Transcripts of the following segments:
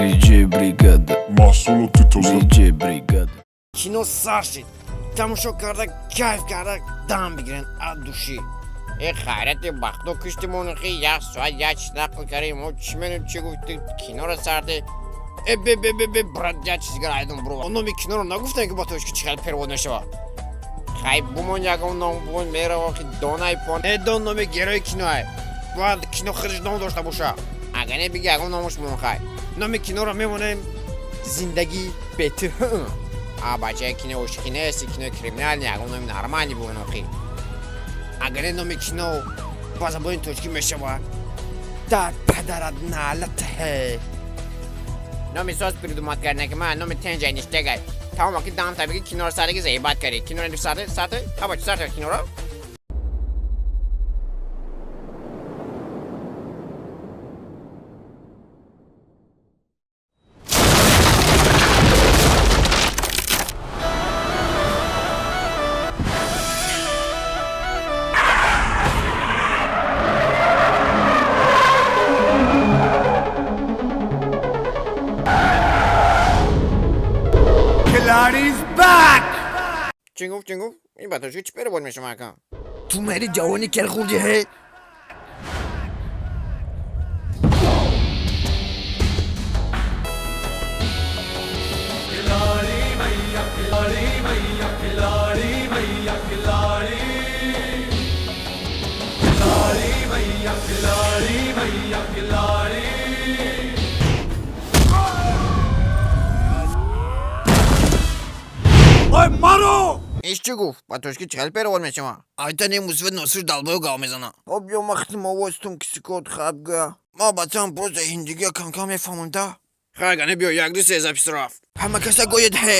DJ Бригада. Маҳсулоти тоза. DJ Бригада. Кино сар шид, тамошо карда, кайф карда, дам бигирен от души. Э, хайрати бахто киштимонухи, як соат як чиз нақл кардем, мо чӣ менем, чӣ гуфти, киноро сарде. Э, бе бе бе бе, брат, як чиз гара айдум бро, номи киноро нагуфтем, ки ба тоҷики чӣ хел перевод мешавад. Хай, бумон, ягон ном бумон, мерава ки донай пон. Э, дон номи герои киноай, бояд кино худаш ном дошта боша. Агар не, биги, ягон номуш мон, хай. Номи киноро мемонем «Зиндагӣ бе ту». А, бачаи, кино ошиқӣ нест, кинои криминални, ягон номи нормальный бумон охи. Агар не, номи кино ба забони тоҷикӣ мешавад «Дар падарат налатҳе». Номи соз придумать карда, ки ман номи тенҷай ништегай. Тамом, аки дам та биги, киноро сардаги заебать карди, киноро сарде сарде, аба, сарде киноро. Чӣ гуфт, чӣ гуфт? Ин ба тоҷики чӣ перевод мешавад, ака? Ту мери ҷавони кер хурди ҳе. Иш чӣ гуфт? Ба тоҷики чӣ хел перевод мешавад? Айтане мусвед носир далбою гав мезана. Обё махтим овозтум кисикот хабга. Ма бачам просто ҳиндигия камкам мефаҳмам да. Хай, агар не, биё, як, ду, се, запись рафт. Ҳама каса гоед ҳе.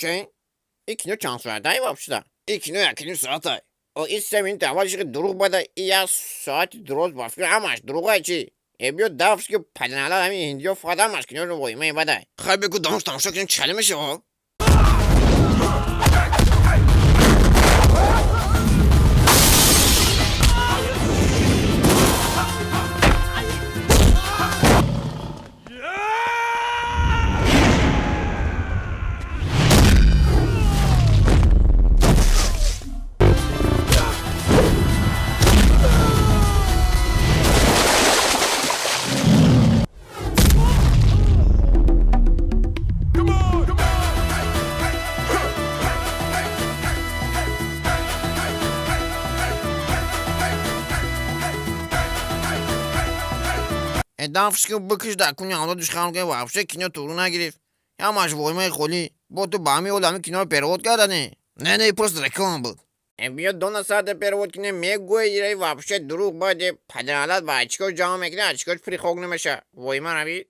Че и кино чанд соатай вообще? И кино якним соатай. О, и 3 минута аввалиш дурӯғ бада, и як соати дуроз ба фикр ҳамаш дурӯғай чи. Э, биё, дафш ки паданалат, ҳамин ҳиндиё фақат ҳамаш киноро воимаи бадай. Хай, бегу, дамош тамошо кунем, чӣ хеле мешава. Э, дафш ки бикиш, дар куни авлоди шхам, ки вообще кино туғру нагирифт, ҳамаш воимаи холӣ. Бо ту ба ҳамин ҳол ҳамин киноро перевод кардане? Не, не, просто реклама буд. Э, биё, дона сарда перевод кине, мегӯе, ира вообще дурӯғ баде, паданалат ба очкош ҷамъ мекунӣ, очкош прихок намеша, воима рави.